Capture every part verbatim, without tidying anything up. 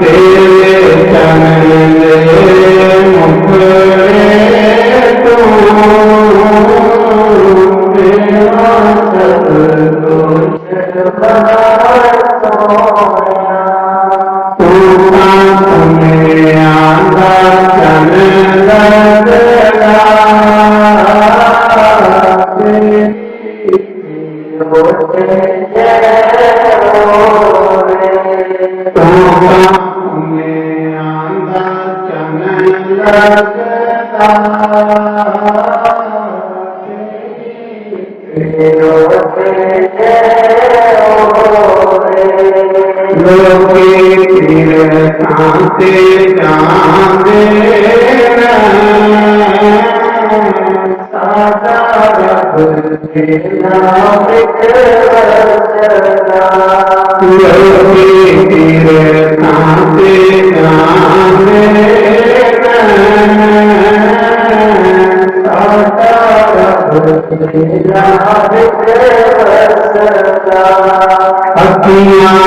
तेरे चरण दे मुखड़े तू मेरा सब कुछ। तू तां दुनिया दा चन लगदा। लोके तीरथां ते जांदे न। साडा रब तेरा विच वसदा। लोके तीरथां ते जांदे न। साडा रब तेरा विच वसदा। अखियां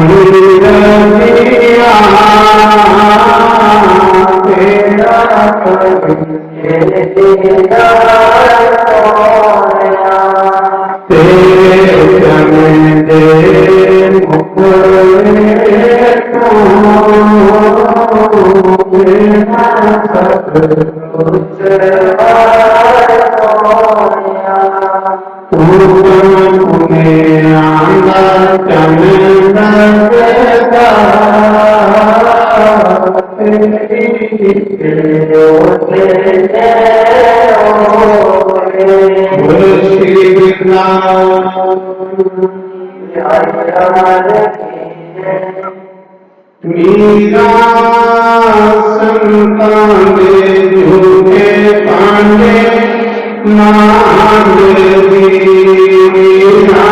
नीर दियां तेरा कभी तेरे चरण दे मुखड़े तू मेरा सब कुछ। तू दुनिया दा चन लगदा। मीरा संतां दे झूठे भांडे मांजदी। मीरा